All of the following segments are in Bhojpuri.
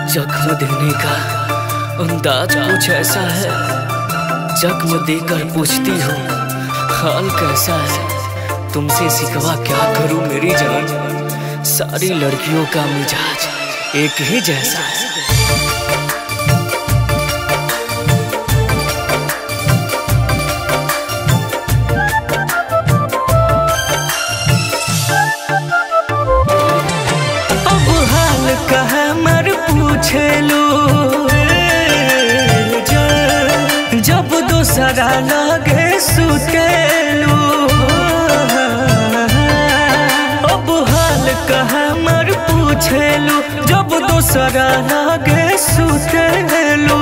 जख्म देने का अंदाज कुछ ऐसा है, जख्म देकर पूछती हो हाल कैसा है। तुमसे सिकवा क्या करूं मेरी जान, सारी लड़कियों का मिजाज एक ही जैसा है। अब हाल का मर पूछे लो, जब दोसरा लगे सुतेलू। अब हाल का मर पूछेलू, जब दोसरा लगे सुतेलू।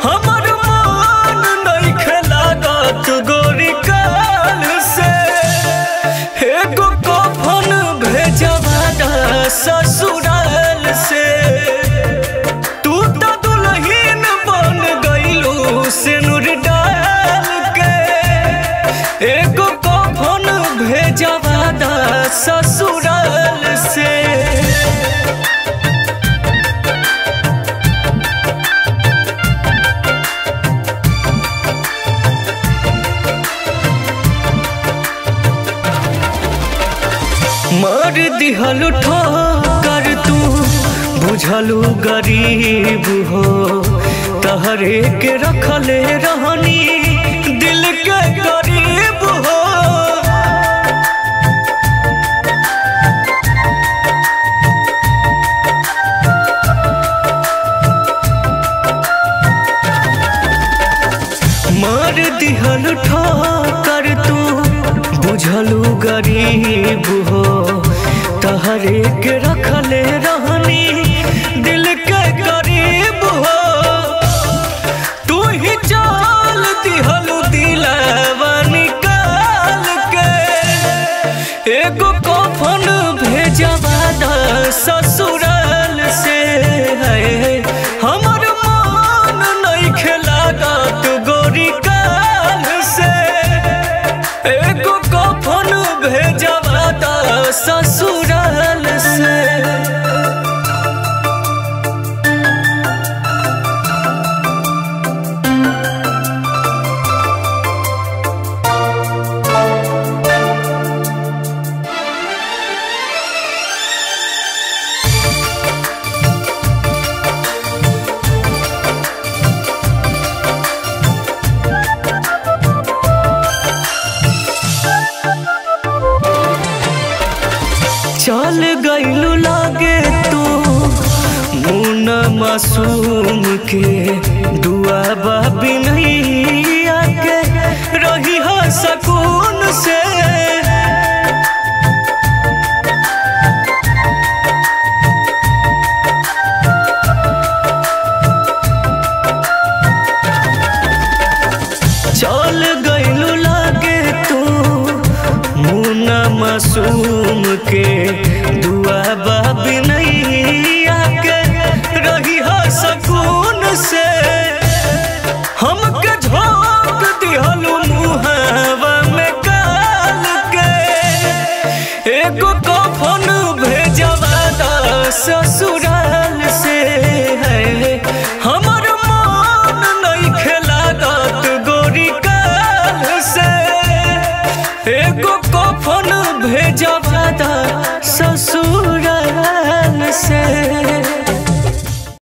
हमर मन नइखे लागत गोरी काल से, एगो कफन भेजवा दा ससुराल से। तू तो दुल्हन बन गइलू सिनुर डाल के, एगो कफन भेजवा दा ससुराल से। मार दिहलु ठोकर तू बुझलू गरीब हो, तहरे के रखले रहनी दिल के गरीब हो। मार दिहलु ठोकर तू बुझलू गरीब हो, तहरे के रखले रहनी दिल के गरीब हो। तू ही चाल दिहलू दिलवा निकाल के, एगो कफन भेजवा दा ससुराल से। है हमर मन नइखे लागत गोरी काल से, एगो कफन भेजवा दा ससुराल से। चल गइलू लागे तू मुन्ना मासूम के, दुआ बाबी नहीं आके रही हो सकून से। चल गइलू लागे तू मुन्ना मासूम के, दुआ बाबी नहीं आके रही हो सकून से। हमके झोंक दिहलू मुहावा में काल के, एगो कफन भेजवा दा ससुराल से। है हमर मन नइखे लागत गोरी काल से, एगो कफन भेजवा दा ससुराल से।